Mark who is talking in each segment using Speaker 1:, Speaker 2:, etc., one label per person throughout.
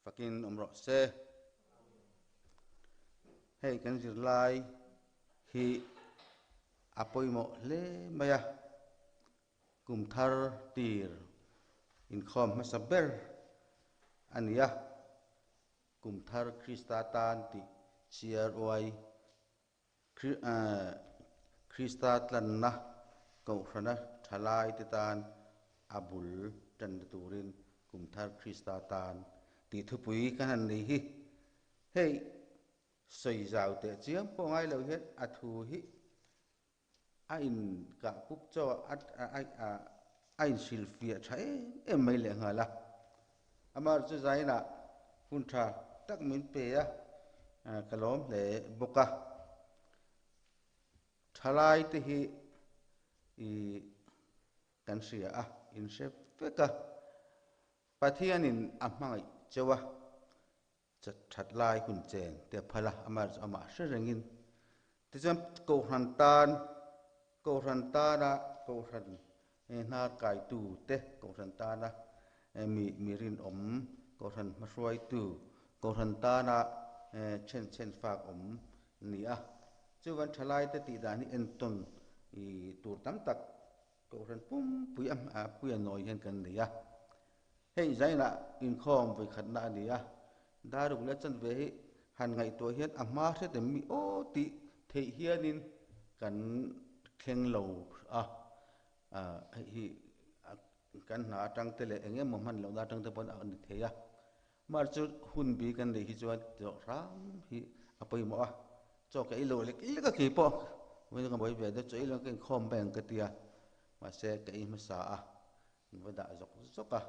Speaker 1: Fakin awm rawh se. Hei kan zirlai hi a pawimawh hle mai a, kum thar tir inkhawm hmasa ber a ni a, kum thar Krista tan tih CRY Krista tlanna Kohhrana thalaite tan a bul tanna turin kum thar Krista tan tih thupui kan han nei hi. Hei sawi zau teh chiam pawh ngai lo hian a thu hi a inkah pup chaw a a inhrilhfiah tha em em mai lehnghal a. Amaherawhchu chu zainah hun tha tak min pe a, ka lawm hle bawk a. Thalai te hi i kan hria a, in hre vek a. Pathianin a hmangaih cheu a, That lai hun chen te a phal a, amaherawhchu amah hre rengin. Tichuan Kohhran tan, Kohhran tana Kohhran hnar kaitu te, Kohhran tana mi mi rinawm, Kohhran hmahruaitu, Kohhran tana then then fak awm ni a. Chuvan thalaite tih dan hi entawn tur tam tak Kohhran pumpui a pui a nawi hian kan nei a. Hei zainah inkhawm vawikhatna a ni a, daruk leh chanve hi han ngaihtuah hian a hma hret em mi aw tih theih hianin kan thleng lo a, hei hi kan hna atang te leh eng emaw hman lohna atang te pawn a ni thei a. Mar chu hun bi kan neih hi chuan zawh hram hi a pawimawh a, chaw ka ei lo lek lek a kei pawh vawiin ka buai ve deuh chaw ei lo ka inkhawm mai ang ka ti a, mahse ka ei hmasa a, min va dah zawk zawk a,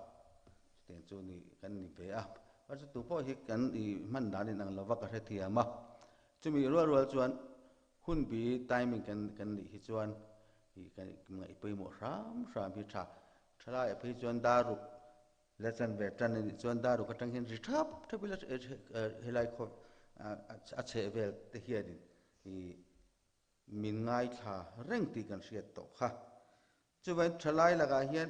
Speaker 1: chutiang chu ni kan ni ve a, mar chu tu pawh hi kan i hman dan in ang lova ka hrethiam a, chumi rual rual chuan hun bi timing kan kan nih hi chuan i kan ngaih pawimawh hram hram hi tha, thalai ah phei chuan dar ruk La chan ve tan a nih chuan daruk atang hian ri thap thap ila helai khaw a chheh vel te hianin ih min ngaithla reng tih kan hriat tawh kha. Chuvangin thalai lakah hian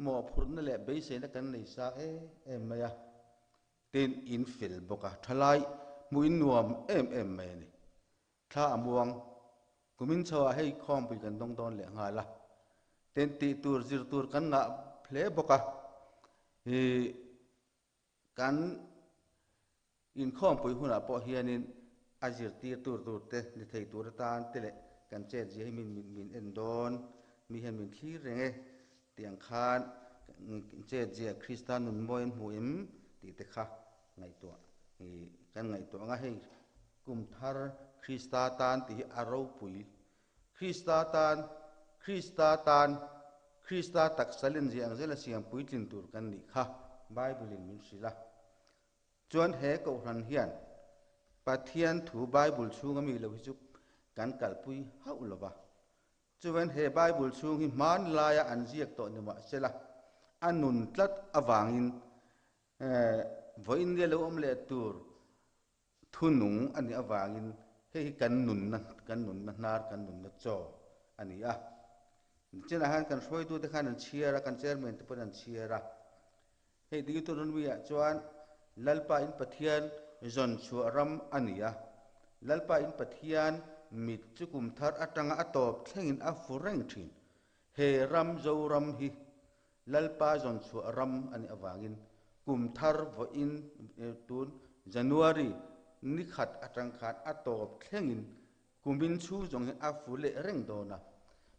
Speaker 1: mawhphurhna leh beiseina kan nei sa em em mai a, tin in fel bawk a, thalai hmuh in nuam em em mai a ni. Thla a muang, kumin chhoah hei khawmpui kan dawng dawn leh nghal a, ten tih tur zir tur kan ngah hle bawk a, ih kan inkhawmpui hunah pawh hianin a zirtir tur tur te ni thei tur atan te leh kan chet zia hi min min en dawn, mi hian min thlir reng e tih ang khan chet zia Krista nun mawi an hmu em tih te kha ngaihtuah ih kan ngaihtuah ang a, hei Kum thar Krista tan tih hi a ropui. Krista tan, Krista tan, Krista taksa lenzia ang zela siam puitlin tur kan nih kha Bible-in min hrilh a. Chuan he Kohhran hian Pathian thu Bible chhunga mi lo hi chu kan kalpui hauh lo va. Chuan he Bible chhung hi hmanlaia an ziak tawh ni mahsela a nun tlat avangin vawiin nia lo awm leh tur Thunung a nih avangin hei hi kan nunna, kan nunna hnar, kan nunna chaw a ni a. Nichinah khan kan hruaitute khan an chhiar a, kan chairman te pawhin an chhiar a. Hei Deuteronomy-ah chuan Lalpa in Pathian zawn chhuah ram a ni a. Lalpa in Pathian mit chu kum thar atanga a tawp thlengin a fu reng thin. He ram Zoram hi Lalpa zawn chhuah ram a nih avangin kum thar vawiin tun January ni khat atang khan a tawp thlengin kumin chhung zawng hian a fu leh reng dawn a.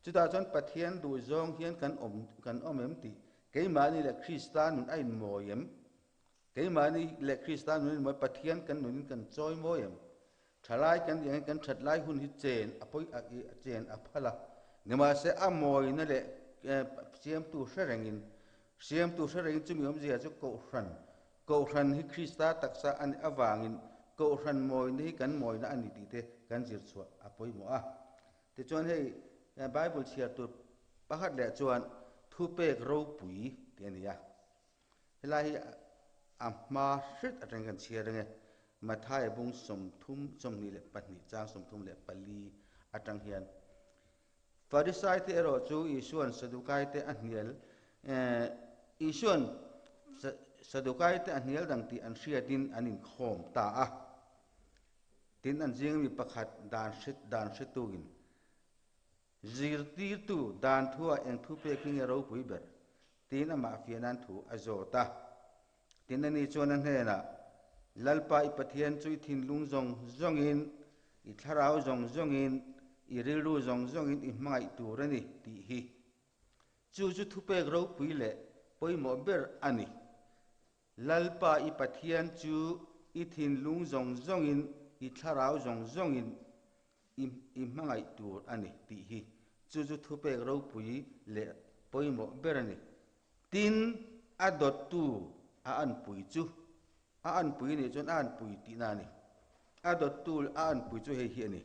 Speaker 1: Chutah chuan Pathian duh zawng hian kan awm kan awm em tih keimahni leh Krista nun a inmawi em? Keimahni leh Krista nun a inmawi Pathian kan nunin kan chawi mawi em? Thalai kan tih angin kan that lai hun hi chen a pawi a i chen a phal a, nimahse a mawina leh siamtu hre rengin, siamtu hre rengin chumi awmzia chu Kohhran, Kohhran hi Krista taksa a nih avangin Kohhran mawina hi kan mawina a ni tih te kan zir chhuah a pawimawh a. Tichuan hei Bible chhiar tur pakhat leh chuan thupek ropui tih a ni a. Helai hi a hma hret atangin kan chhiar ang e. Mathaia bung 30 22 chang 34 atang hian Farisai te erawh chu Isuan Sadukai te a hnial Isuan Sadukaite a hnial dang tih an hriatin an inkhawm ta a. Tin, an zing mi pakhat dan hre dan hretuin, Zirtirtu, dan thuah eng thu pek hi nge ropui ber? tiin amah fiah nan thu a zawt a. Tin, ani chuan a hnenah, Lalpa i Pathian chu i thinlung zawng zawngin, i thlarau zawng zawngin, i rilru zawng zawngin i hmangaih tur a ni, tih hi. Chu chu thupek ropui leh pawimawh ber a ni. Lalpa i Pathian chu i thinlung zawng zawngin, i thlarau zawng zawngin i i hmangaih tur a ni tih hi chu chu thupek ropui leh pawimawh ber a ni. Tin, a dawttu a anpui chu a anpui nih chuan a anpui tihna a ni. A dawttu a anpui chu hei hi a ni.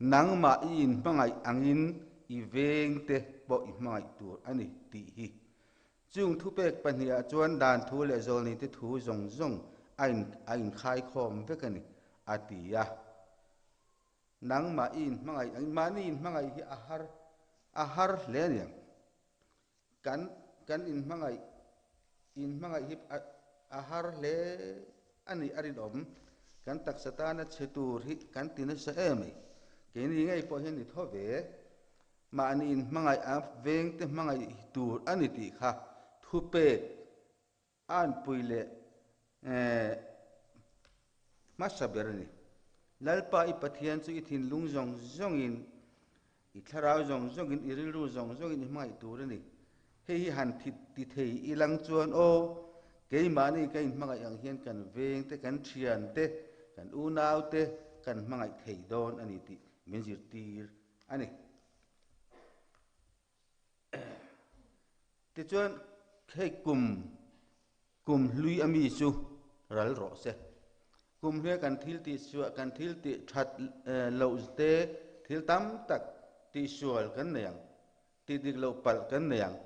Speaker 1: Nangmah i inhmangaih angin i vengte pawh i hmangaih tur a ni tih hi. Chung thupek pahnihah chuan dan thu leh zawlneite thu zawng zawng a in a inkhaikhawm vek a ni, a ti a. Nangmah i inhmangaih angin mahni inhmangaih hi a har a har hle a niang. Kan kan inhmangaih inhmangaih hi a a har hle a nih a rinawm. Kan taksa tana chhe tur hi kan ti nasa em mai. Keini ngei pawh hian ni tho ve. Mahni inhmangaih a vengte hmangaih tur a ni tih kha thupek a anpui leh hmasa ber a ni. Lalpa i Pathian chu i thinlung zawng zawngin, i thlarau zawng zawngin, i rilru zawng zawngin i hmangaih tur a ni. Hei hi han thi ti thei i lang chuan aw, keimahni ka inhmangaih ang hian kan vengte, kan thiante, kan unaute kan hmangaih thei dawn a ni tih min zirtir a ni. Tichuan, hei kum kum hlui a mi chu ral rawh se. Kum hluia kan thil tih suah kan thil tih that loh te thil tam tak tihsual kan nei ang, tih dik loh palh kan nei ang.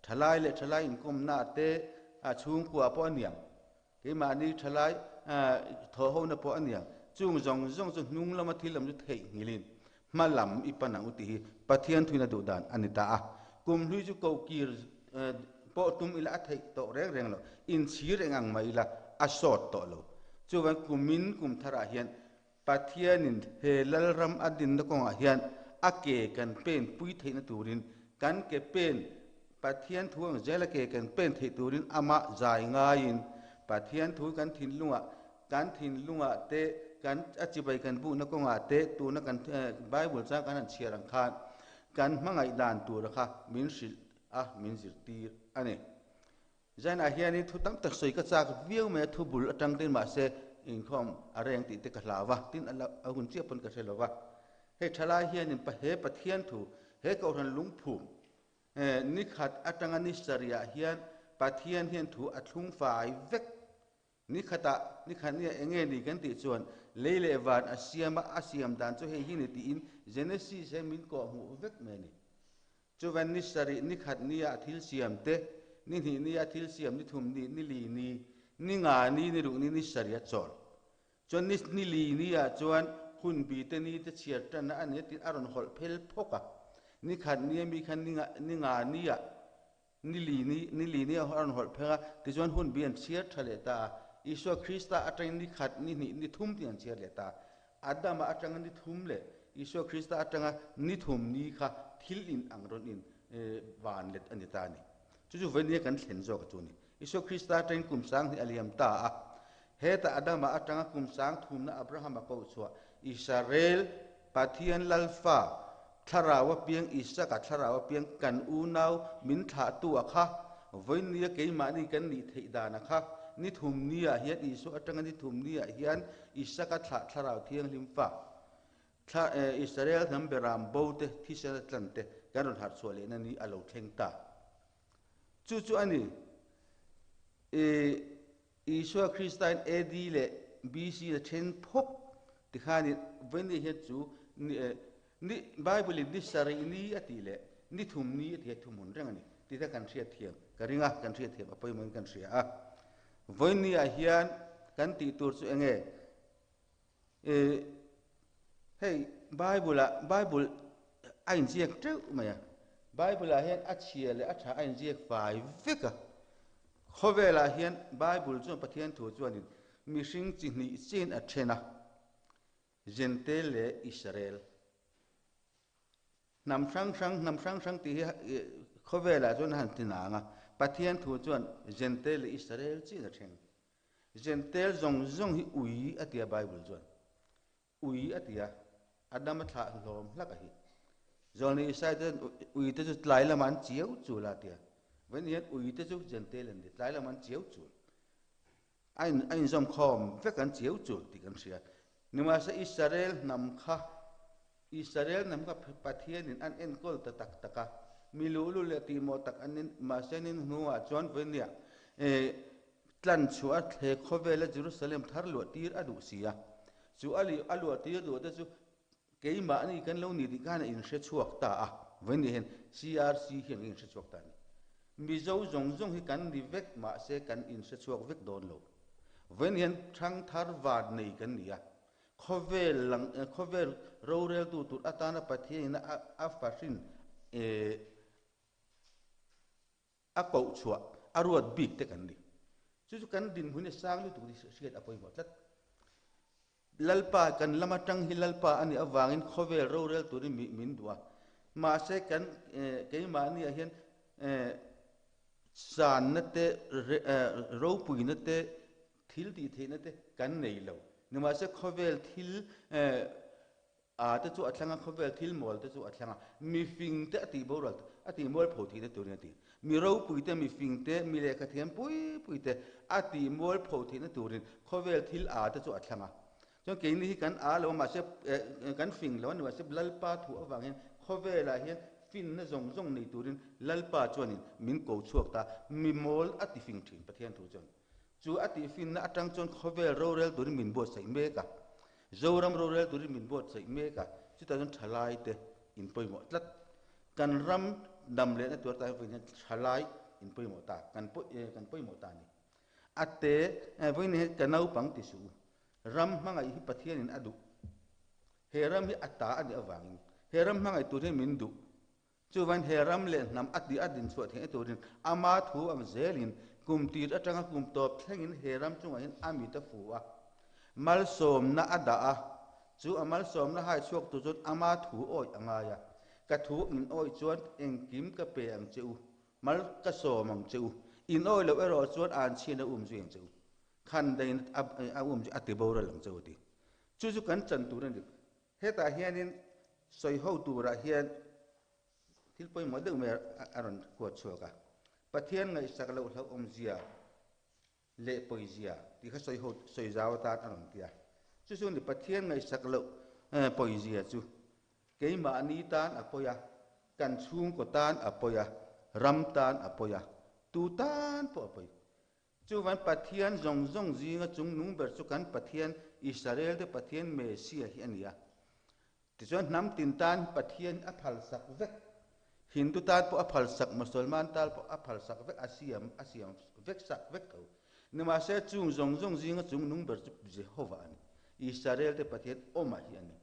Speaker 1: Thalai leh thalai inkawmna te a chhungkua pawh a niang. Keimahni thalai thawhhona pawh a niang. Chung zawng zawng chu hnung lama thil lam chu theih nghilhin hma lam i pan ang u tih hi Pathian thuina duh dan a ni ta a. Kum hlui chu kohkir pawh tum ila a theih tawh reng reng lo, inchhir eng ang mai ila a sawt tawh lo. Chuvan kumin kum tharah hian Pathianin he Lalram a dinna kawngah hian a ke kan pen pui theihna turin kan ke pen Pathian thu ang zela ke kan pen theih turin amah zai ngaiin Pathian thu kan thinlungah kan thinlungah te kan a chibai kan buhna kawngah te tuna kan Bible chang kan han chhiar ang khan kan hmangaih dan tura kha min hrilh a min zirtir a ni. Zainah hianin thu tam tak sawi ka chak viau mai a, thu bul atang tin mahse inkhawm a reng tih te ka hlau va, tin a hun chiah pawn ka hre lo va. Hei thalai hianin he Pathian thu, he Kohhran lungphum ni khat atanga ni sarihah hian Pathian hian thu a thlung fai vek. Ni khatah, ni khat nia eng nge ni kan tih chuan lei leh van a siam a, a siam dan chu hei hi ni tiin Genesis he min kawhhmuh vek mai a ni. Chuvan ni sarih, ni khat nia a thil siam te, ni hnih nia a thil siam, ni thum ni, ni li ni, ni nga ni, ni ruk ni, ni sarih a chawl. Chuan ni ni li ni ah chuan hun bi te ni te chhiar tanna a ni a tiin a rawn hawlh phel phawk a. Ni khat nia mi khan ni nga ni nga ni ah ni li ni ni li ni a rawn hawlh pheng a, tichuan hun bi an chhiar tha leh ta a. Isua Krista atangin ni khat, ni hnih, ni thum tih an chhiar leh ta a. Adama atanga ni thum leh Isua Krista atanga ni thum ni kha thil in ang rawn in van let a ni ta a ni. Chu chu vawinia kan thlen zawk a chu a ni. Isua Krista atangin kum sang hnih a liam ta a. Heta Adama atanga kum sang thumna Abrahama koh chhuah Israel Pathian Lalfa thlarau a piang Isaka thlarau a piang kan unau min thlahtu a kha vawinia keimahni kan nih theih dan a kha ni thum niah hian Isua atanga ni thum niah hian Isaka thlah thlarau thianghlim fa thla Israel hnam beram bo te thisen a tlan te kan rawn harh chhuah lehna ni a lo thleng ta. Chu chu a ni. I Isua Kristain AD leh BC la then phawk tikhanin vawiin hian chu ni Bible in ni sarih ni a tih leh ni thum ni a tih hi thuhmun reng a ni tih kha kan hriat thiam ka ring a, kan hriat thiam a pawimawhin kan hria a. Vawiin ni ah hian kan tih tur chu enge? I hei Bible ah Bible a inziak teuh mai a, Bible ah hian a chhia leh a tha a inziak fai vek a. Khawvelah hian Bible chuan Pathian thu chuanin mihring chi hnih chin a then a, Jentail leh Israel. Hnam hrang hrang, hnam hrang hrang tih hi khawvelah chuan a han ti nang a, Pathian thu chuan Jentail leh Israel chin a then. Jentail zawng zawng hi ui a tia Bible chuan. Ui a ti a, Adama thlah hlawm hlak a hi. Zawlni Isai te chuan ui te chu tlai lamah an chiau chul a a ti a. Vawiin hian ui te chu Jentail an ni, tlai lamah an chiau chul. A in a inzawm khawm vek an chiau chul tih kan hria. Nimahse Israel hnam kha Israel hnam kha Pathianin an enkawl ta tak tak a, mi luhlul leh tihmawh tak an ni. Mahse nin hnuah chuan vawiin Tlan chu a thle khawvela Jerusalem thar luah tir a duh si a, chu a a luah tir duh te chu keimahni kan lo ni tih khan a inhre chhuak ta a, vawiin hian CRC hian kan inhre chhuak ta a ni. Mizo zawng zawng hi kan ni vek mahse kan inhre chhuak vek dawn lo. Vawiin hian thangthar van nei kan ni a, khawvel lang khawvel roreltu tur atana Pathianin a a fahrin A koh chhuah a ruat bik te kan ni. Chu chu kan dinhmun hi sang lutuk tih hriat a pawimawh tlat. Lalpa kan lam atang hi Lalpa a nih avangin khawvel rorel turin mi min duh a. Mahse kan keimahni ah hian sanna te ropuina te thil tih theihna te kan nei lo. Nimahse khawvel thil A te chu a thleng a, khawvel thil mawl te chu a thleng a, mi fing te a tih boral, a tih mual pho thihna turin a ti. Mi ropui te, mi fing te, mi lehkha thiam pui pui te a tih mual pho thihna turin khawvel thil a te chu a thleng a. Chuan keini hi kan a lo a, mahse kan fing lo a ni, mahse Lalpa thu avang hian khawvelah hian finna zawng zawng nei turin Lalpa chuanin min ko chhuak ta, mi mawl a ti fing thin Pathian thu chuan. Chu a tih finna atang chuan khawvel rorel turin min buatsaih mek a. Zoram rorel turin min buatsaih mek a, chutah chuan thalai te in pawimawh tlat. Kan ram dam lehna tur atan vawiin hian thalai in pawimawh ta, kan kan pawimawh ta a ni. A te, vawiin hian ka naupang ti suh u. Ram hmangaih hi Pathianin a duh. He ram hi a ta a nih avangin he ram hmangaih tur hian min duh. Chuvain he ram leh hnam a tih a din chhuah theihna turin ama thu ang zelin kum tir atanga kum tawp thlengin he ram chungah hian a mit a fu a, malsawmna a dah a, chu a malsawmna hai chhuak tur chuan ama thu awih a ngai a, Ka thu in awih chuan engkim ka pe ang che u, mal ka sawm ang che u, in awih loh erawh chuan an chhian a um zui ang che u, khan dain a um zui a ti boral ang che u a ti. Chu chu kan chan tur a ni. Hetah hianin sawi ho turah hian thil pawimawh deuh mai a rawn kuat chhuak a, Pathian ngaihsak loh hlauhawmzia leh pawizia tih kha sawi ho sawi zau atan a rawn ti a. Chu chu ni Pathian ngaihsak loh pawizia chu keimahni tan a pawi a, kan chhungkaw tan a pawi a, ram tan a pawi a, tu tan pawh a pawi. Chuvan Pathian zawng zawng zinga chungnung ber chu kan Pathian, Israelte Pathian Messiah hi a ni a. Tichuan hnam tin tan Pathian a phalsak vek. Hindu tan pawh a phalsak, Mosolman tal pawh a phalsak vek, a siam a siam vek sak vek tho. Nimahse chung zawng zawng zinga chungnung ber chu Jehovah a ni. Israelte Pathian awma hi a ni.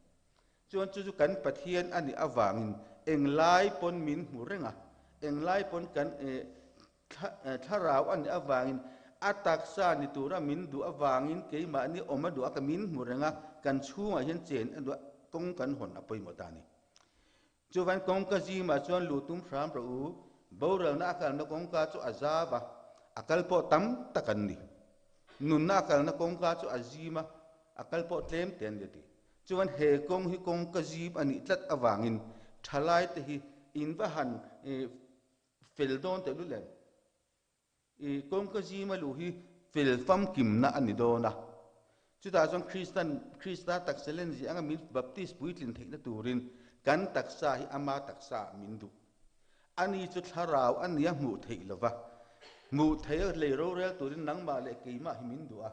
Speaker 1: Chuan chu chu kan Pathian a nih avangin englai pawn min hmu reng a, englai pawn kan Thlarau a nih avangin, a taksa ni tura min duh avangin keimahni awm a duh a, ka min hmu reng a, kan chhungah hian chen a duh a, kawng kan hawn a pawimawh ta a ni. Chuvan kawngka zimah chuan luh tum hram rawh u, boralna a kalna kawngka chu a zau a, a kal pawh tam tak an ni. Nunna a kalna kawngka chu a zim a, a kal pawh tlem te an ni a ti. Chuan he kawng hi kawngka zim a nih tlat avangin thalaite hi in va han Fel dawn teh lul em? I kawngka zima luh hi fel famkimna a ni dawn a. Chutah chuan Kristan Krista taksa len zia anga min baptist puitlin theihna turin kan taksa hi ama taksa ah min duh. Ani chu thlarau a nia hmuh theih lova. Hmuh theih a lei rorel turin nangmah leh keimah hi min duh a.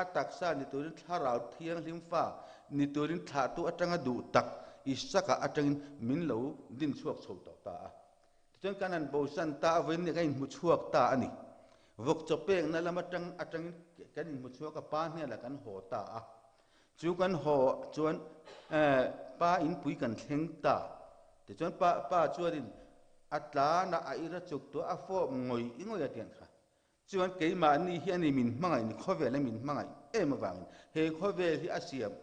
Speaker 1: A taksa ni turin thlarau thianghlim fa ni turin thlahtu atanga duh tak Isaka atangin min lo din chhuak chho tawh ta a. Tichuan kan han bosan ta a, vawiin kan inhmu chhuak ta a ni. Vawk chaw pekna lam atang atangin kan inhmu chhuak a, pa hnenah kan haw ta a. Chu kan haw chuan pa inpui kan thleng ta. Tichuan pa pa chuanin a tlanah a ira chuk tuah a fawp ngawih ngawih a tiang kha. Chuan keimahni hi a ni min hmangaih ni, khawvel a min hmangaih em avangin he khawvel hi a siam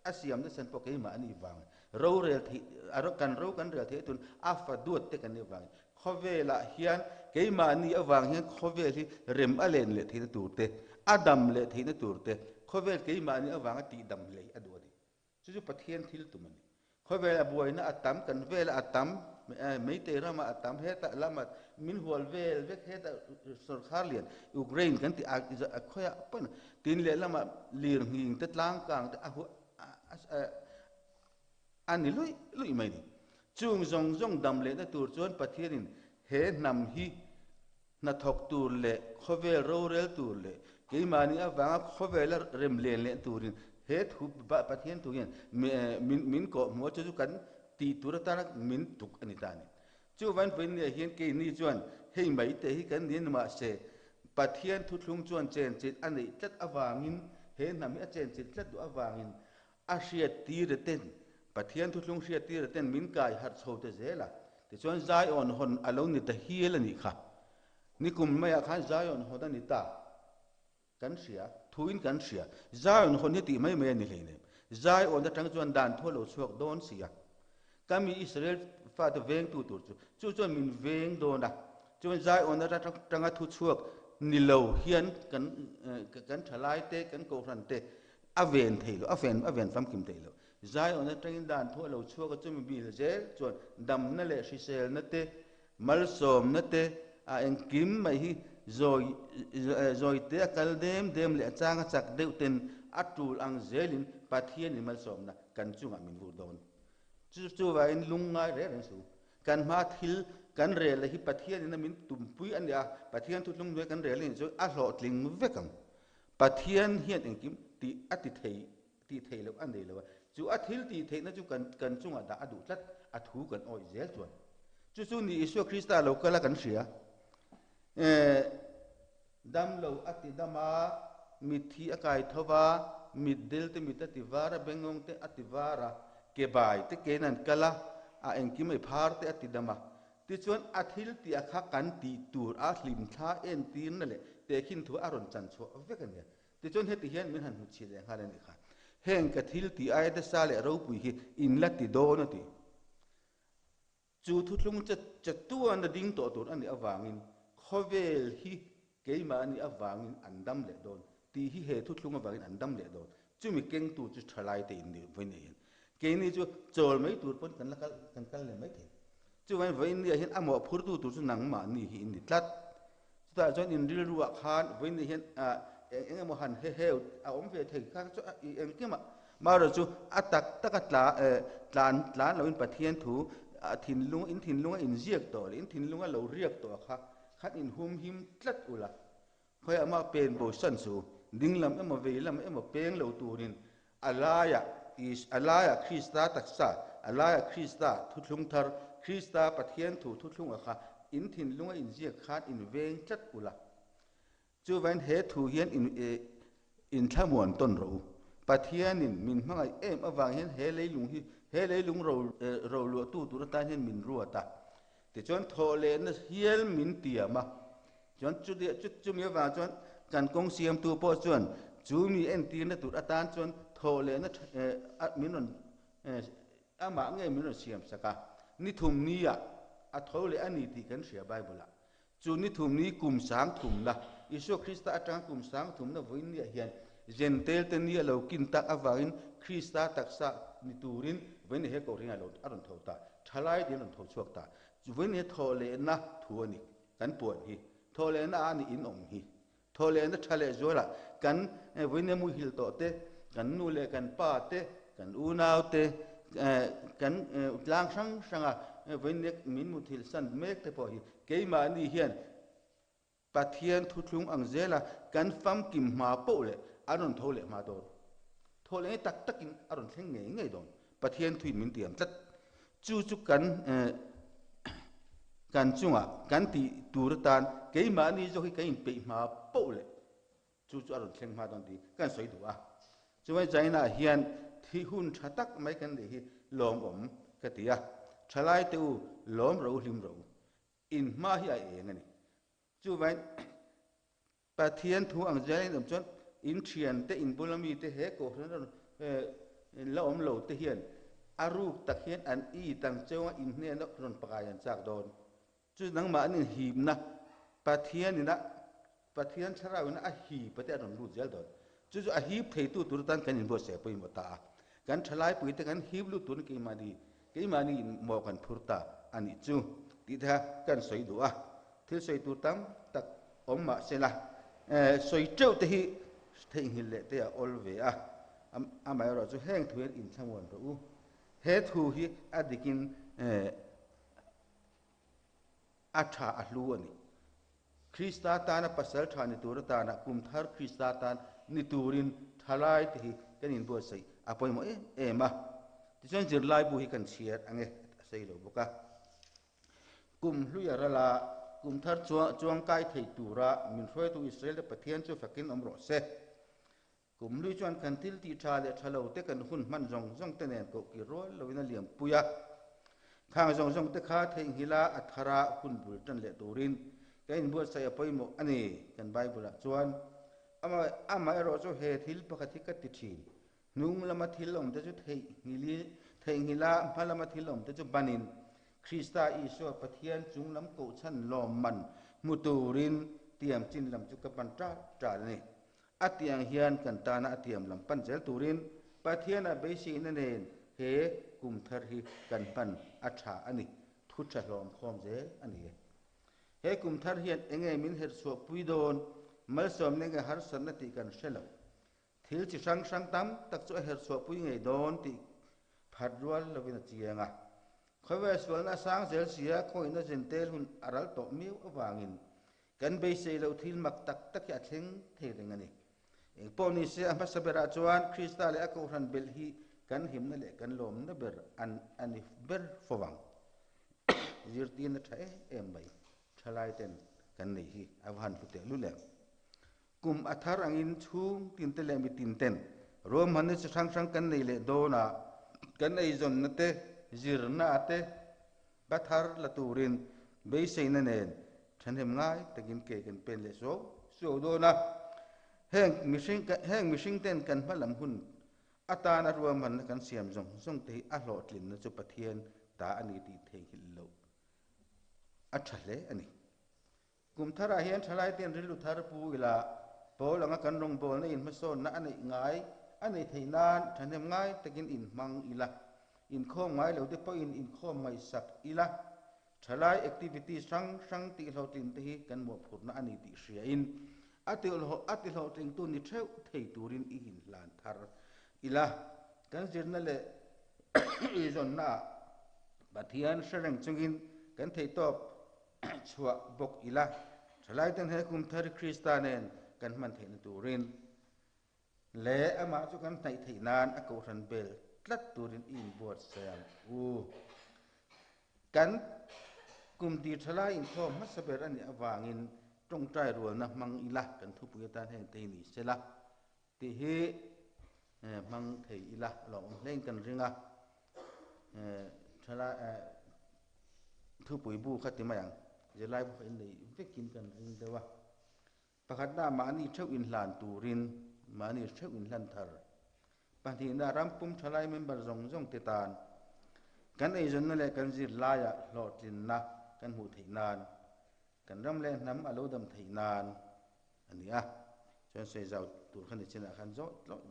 Speaker 1: a siam nasa pawh keimahni vang rorel theih a kan ro kan rel theih atun a fa duat te kan nih avangin khawvelah hian keimahni avang hian khawvel hi rem a len leh theihna tur te, a dam leh theihna tur te, khawvel keimahni avanga tihdam hlei a duh a ni. Chu chu Pathian thil tum a ni. Khawvel a buaina a tam, kan vela a tam, Meitei rama a tam, hetah lama min hual vel vek, hetah sawrkhar lian Ukraine kan tih a khawiah pawn tin lehlamah lir nghing te tlang kang te a a ni luih luih mai ni. Chung zawng zawng dam lehna tur chuan Pathianin he hnam hi hnathawk tur leh khawvel rorel tur leh keimahni avanga khawvela rem len leh turin he thu Pathian thu hian min min kawh hmuh a, chu chu kan tih tur atana min tuk a ni ta a ni. Chuvain vawinia hian keini chuan hei mai te hi kan ni a ni mahse Pathian thuthlung chuan chenchilh a neih tlat avangin he hnam hi a chenchilh tlat duh avangin A hriattir ten, Pathian thuthlung hriattir ten min kai harh chho ta zel a, tichuan Zion hawn a lo ni ta hial a nih kha. Nikum maiah khan Zion hawn a ni ta. Kan hria, thuin kan hria. Zion hawn hi tih mai mai a ni hleinem. Zion atang chuan dan thu a lo chhuak dawn si a. Ka mi Israel fate vengtu tur chu, chu chuan min veng dawn a. Chuan Zion atanga thu chhuak ni lo hian kan kan thalai te, kan kohhran te A ven thei lo, a ven a ven famkim thei lo. Zion atangin dan thu a lo chhuak a, chumi bil zel chuan damna leh hriselna te, malsawmna te, a engkim mai hi zawi zawi te a kal dem dem leh a chang a chak deuh ten a tul ang zelin Pathianin malsawmna kan chungah min vur dawn. Chu chuvangin lungngai reng reng suh. Kan hma thil kan rel hi Pathianin a min tumpui a nia, Pathian thutlung hnuai kan rel a nih chuan a hlawhtling vek ang. Pathian hian engkim tih a ti thei, tih theih loh a nei lo a, chu a thil tih theihna chu kan kan chungah dah a duh tlat, a thu kan awih zel chuan. Chu chu ni Isua Krista lo kal a kan hria. Eh, dam lo a ti dam a, mitthi a kai tho va, mitdel te mit a ti var a, bengawng te a ti var a, ke bai te kein an kal a, a engkim ei phar te a ti dam a. Tichuan, a thil tih a kha kan tih tur a hlimthla entirna leh tehkhin thu a rawn chan chhuah vek a nia. Tichuan, heti hian min han hmu chhi leh nghal a nih kha. Heng ka thil tih aia nasa leh ropui hi in la ti dawn a ti. Chu thuthlung che che tuan a ding tawh tur a nih avangin khawvel hi keimah a nih avangin an dam leh dawn tih hi he thuthlung avangin an dam leh dawn. Chumi kengtu chu thalaite in nih vawiin ah hian keini chu chawl mai tur pawn kan la kal kan kal leh mai thei. Chuvangin vawiin ni ah hian a mawhphurtu tur chu nangmah ni hi in ni tlat. Chutah chuan in rilru ah khan vawiin ni hian ah eng eng emaw han he heu a awm ve thei kha chu i engkim ah marawh chu a tak tak a tla eh tlan tlan loin Pathian thu a thinlung in thinlung a inziak tawh leh in thinlung a lo riak tawh kha khan in humhim tlat ula. Khawiah mah pen bo san chu dinglam emaw veilam emaw peng lo turin a laiah Is a laiah Krista taksa, a laiah Krista thuthlung thar, Krista Pathian thu thuthlunga kha in thinlunga inziak khan in veng tlat ula. Chuvain he thu hian in in thlamuan tawn rawh u. Pathianin min hmangaih em avang hian he leilung hi he leilung ro roluahtu tur atan hian min ruat a. Tichuan thawhlehna hial min tiam a. Chuan chutia chu chumi avang chuan kan kawng siamtu pawh chuan chu mi entirna tur atan chuan thawhlehna tha eh a min rawn eh amah ngei min rawn siam sak a. Ni thum nia a tho leh a ni tih kan hria Bible ah. Chu ni thum ni kum sang thumna Isua Krista atanga kum sang thumna vawiin niah hian Jentail te ni a lo kin tak avangin Krista taksa ni turin vawiin ni he kohhran a lo a rawn tho ta. Thalai te an rawn tho chhuak ta. Chu vawiin ni thawhlehna thu a ni. Kan puan hi thawhlehna a ni in awm hi. Thawhlehna tha leh zualah kan vawiin muhil tawh te, kan nu leh kan pa te, kan unau te, kan tlang hrang hranga vawiin min muthilh san mek te pawh hi keimahni hian Pathian thuthlung ang zela kan famkim hma poh leh an rawn tho leh hma dawn. Thaw leh ngei tak takin a rawn thleng ngei ngei dawn. Pathian thuin min tiam tlat. Chu chu kan kan chungah kan tih tur atan keimahni zawk hi kan inpeih hma poh leh chu chu a rawn thleng hma dawn tih kan sawi duh a. Chuvai China hian thi hun tha tak mai kan neih hi lawmawm ka ti a. Thalai te u lawm ro hlim ro. In hma hi a eng a ni. Chuvain Pathian thu ang zelin awm chuan in thiante, in bula mite he kohhran rawn la awm lo te hian a ruk tak hian an i tang cheu a, in hnena rawn pakai an chak dawn. Chu nangmah an inhipna Pathian ina Pathian thlarau ina a hip a te a rawn lut zel dawn. Chu chu a hip theitu tur atan kan inbuatsaih a pawimawh ta a. Kan thalai te kan hip lut turin keimahni keimahni in maw kan phur ta a nih chu tih te kha kan sawi duh a. Thil sawi tur tam tak awm mah se la, sawi teuh te hi theihnghilh leh te a awl ve a. Amaherawhchu heng thu hian inthlamuan rawh u. He thu hi a dikin A tha a hlu a ni. Krista tana pasal tha ni tur atana kum thar Krista tan ni turin thalai te hi kan inbuatsaih a pawimawh em em a. Tichuan zirlai bu hi kan chhiar ang e a sawi lo bawk a. Kum hlui a ral a, kum thar chuangkai thei tura min hruaitu Israel te Pathian chu fakin awm rawh se. Kum lui chuan kan thil tih tha leh tha lo te kan hun hman zawng zawng te nen koh kir rual loin a liam pui a. Khang zawng zawng te kha theihnghilh a, a thar a hun bul tan leh turin kan inbuatsaih a pawimawh a ni. Kan Bible ah chuan amaherawh chu he thil pakhat hi ka ti thin, hnung lama thil awm te chu theihnghilh a, hma lama thil awm te chu banin Krista Isua Pathian chung lam kohchhan lawmman hmu turin tiam chin lam chu ka pan ṭal ṭal a ni. A tiang hian kan tana a tiam lam pan zel turin Pathiana beiseina nen he kum thar hi kan hman a tha a ni, thu tha hlawm khawm zel a ni e. He kum thar hian enge min herchhuah pui dawn, malsawmna nge harsatna tih kan hre lo. Thil chi hrang hrang tam tak chu a herchhuah pui ngei dawn tih phat rual lovin a chiang a. Khawvel sualna a sang zel sia khawihna zintel hun a ral tawh miau avangin Kan beisei loh thil mak tak tak hi a thleng thei reng a ni. Eng pawh ni se, a hmasa berah chuan Krista leh a Kohhran belh hi kan himna leh kan lawmna ber an a ni ber fo vang. Zirtirna tha em em mai thalai ten kan nei hi a va han hlu teh lul em. Kum a thar angin chhung tin te leh mitin ten ruahmanna chi hrang hrang kan nei leh dawn a, kan eizawnna te, zirna te, Ba thar la turin beiseina nen thahnem ngai takin ke kan pen leh suau suau dawn a. Heng mihring heng mihring ten kan hma lam hun atana ruahmanna kan siam zawng zawng te hi a hlawhtlinna chu Pathian ta a ni tih theihnghilh loh a tha hle a ni. Kum tharah hian thalai ten rilru thar pu ila pawl anga kan rawngbawlna in hmasawnna a neih ngai a neih theih nan thahnem ngai takin inhmang ila, inkhawm ngai lo te pawhin inkhawm ngaihsak ila, thalai activities hrang hrang tihhlawhtlin te hi kan mawhphurhna a ni tih hriain a a tihlawhtlingtu ni theuh thei turin i inhlan thar ila, kan zirna leh eizawnnaah Pathian hre reng chungin kan theihtawp chhuah bawk ila, thalaiten he kum thar Krista nen kan hman theihna turin leh amah chu kan hnaih theih nan a kohhran bel tlat turin i inbuatsaih ang u. Kan kum tir thalai inkhawm hmasa ber a nih avangin tawngtai rualna hmang ila kan thupui atan heng te hi ni sela tih hi hmang thei ila a lawmawm hlein kan ring a. Thalai thupui bu kha ti mai ang, zirlai bu kha innei vekin kan ring deuh a. Pakhatna mahni theuh inhlan turin mahni theuh inhlan thar. Pahnihna rampum thalai member zawng zawng te tan kan eizawnna leh kan zirlaiah hlawhtlinna kan hmuh theih nan, kan ram leh hnam a lo dam theih nan a ni a. Chuan sawi zau tur kha ni chinah khan zawh tlawh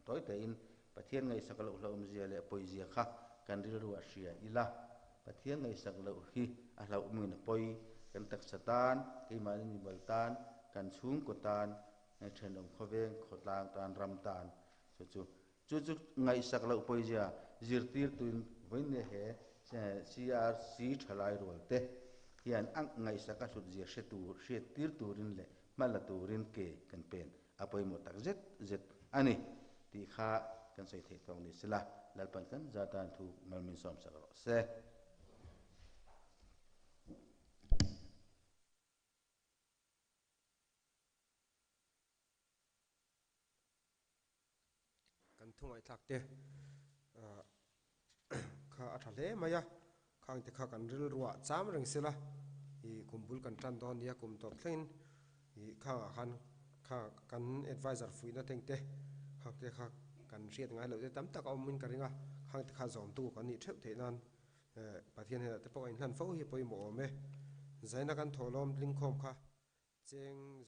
Speaker 1: tawi tein Pathian ngaihsak loh hlauhawmzia leh pawizia kha kan rilru a hria ila, Pathian ngaihsak loh hi a hlauhawmin a pawi, kan taksa tan, keimahni mimal tan, kan chhungkaw tan, thenawm khawveng, khawtlang tan, ram tan, chu chu chu chu ngaihsak loh pawizia zirtirtuin vawiin he CRC thalai rual te hian a ngaihsak a hlutzia hre tur, hriattir turin leh hma la turin ke kan pen a pawimawh tak zet zet a ni tih kha kan sawi theih tawk ni sela, Lalpan kan za tan thu mal min sawm sak rawh se.
Speaker 2: Kan thu ngaihthlak te kha a tha hle mai a, khangte kha kan rilruah cham reng sela i kum bul kan tan dawn nia kum tawp thlengin. Ih khangah khan kha kan adviser fuihna teng te khang te kha kan hriat ngai loh te tam tak a awm in ka ring a, khang te kha zawmtu kan nih theuh theih nan Pathian hnenah te pawh a inhlan fo hi pawimawh awm e. Zaina kan thawhlawm tlingkhawm kha cheng.